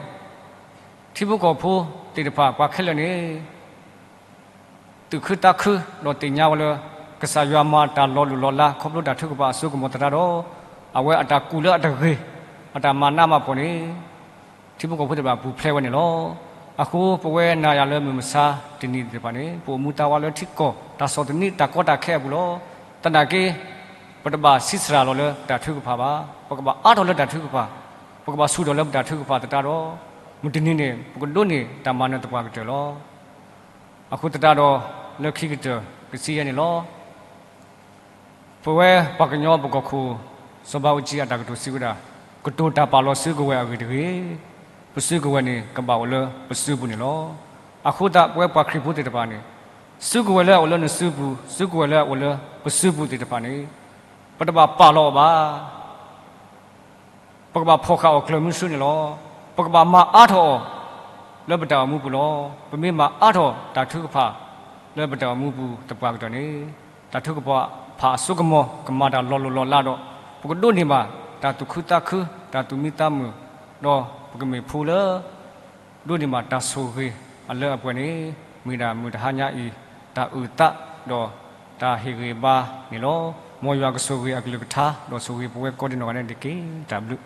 ထံဖိကီၢ်ဖိသ့ၣ်တဖၣ် ပှၤခဲလၢာ်န့ၣ် သူၣ်ခုသးခု ဒီးသ့ၣ်ညါဝဲလၢ ကစၢ်ယွၤမၤတၢ်လီၤလိၢ်လီၤလး ခီဖျိတၢ်ထုကဖၣ်အစိကမီၤသတးဒီး အဝဲအတၢ်ကူၣ်လၢအတဂ့ၤ, အတၢ်မၤနးမၤဖှီၣ်န့ၣ် ထံဖိကီၢ်ဖိသ့ၣ်တဖၣ်ပူၤဖျဲးဝဲန့ၣ်လီၤ. အဃိပဝဲနၤယၤလၢမုၢ်မဆါတနံၤသ့ၣ်တဖၣ်န့ၣ် ပအိၣ်မူတၢ်ဝါလၢထံကီၢ် တၢ်ဆီၣ်သနံးတၢ်ကီတၢ်ခဲအပူၤလီၤ. သနာ်က့ ပတဘၣ်ဆံးစှၤလီၤလၢပတၢ်ထုကဖၣ်ဘၣ်. ပကဘၣ်အါထီၣ်လၢတၢ်ထုကဖၣ်, ပကဘၣ်ဆူၣ်ထီၣ်လၢပတၢ်ထုကဖၣ်သတးဒီး မုၢ်တနံၤန့ၣ် ပကဒိးန့ၢ်တၢ်မၤနၢၤသပှၢ်ကတၢၢ်လီၤ. အဃိသတးဒီး လၢခံကတၢၢ်ကစံးယဲန့ၣ်လီၤ. ပဝဲပှၤကညီပကီၢ်ခိၣ် စီၤဘးအူကၠံအတၢ်ကတိၤစံးဝဲဒၣ်, ကတိၤတၢ်ပာ်လီၤစုကဝဲၤအဂ့ၢ်တဂ့ၤ, ပစုကဝဲၤန့ၣ် ကဘၣ်အိၣ်လၢပစုပူၤန့ၣ်လီၤ. အဃိသတးပဝဲပှၤခရံာ်ဖိသ့ၣ်တဖၣ်န့ၣ် စုကဝဲၤလၢအအိၣ်လၢနစုပူၤ, စုကဝဲၤလၢအအိၣ်လၢပစုပူၤသ့ၣ်တဖၣ်န့ၣ် ပတဘၣ်ပာ်လီၤအီၤဘၣ်. ပကဘၣ်ဖီၣ်ဃာ်အီၤကျၢၤမုဆူန့ၣ်လီၤ. ပကဘၣ်မၤအါထီၣ်အီၤ လၢပတၢ်အိၣ်မူပူၤလီၤ. ပမ့ၢ်မၤအါထီၣ်တၢ်ထုကဖၣ် လၢပတၢ်အိၣ်မူပူၤသပှၢ်ကတၢၢ်န့ၣ် တၢ်ထုကဖၣ်အစိကမီၤ ကမၤတၢ်လီၤလိၢ်လီၤလးဒီး ပကဒိးန့ၢ်ဘၣ်တၢ်သူၣ်ခုသးခု တၢ်သူၣ်မံသးမုာ်, ဒီးပကမ့ၢ်ဖိလၢ ဒိးန့ၢ်ဘၣ်တၢ်ဆိၣ်ဂ့ၤအလၢအပှဲၤန့ၣ် မ့ၢ်ဒၣ်မုၢ်တဟါညါအံၤ တၢ်အုၣ်သးဒီးတၢ်ဟ့ၣ်ဂံၢ်ဘါန့ၣ်လီၤ. မ်ယွၤကဆိၣ်ဂ့ၤအကလုၢ်ကထါ ဒီးဆိၣ်ဂ့ၤပဝဲကိးဒံနီၢ်ဂၤဒဲးန့ၣ်တက့ၢ်. တၢ်ဘျုး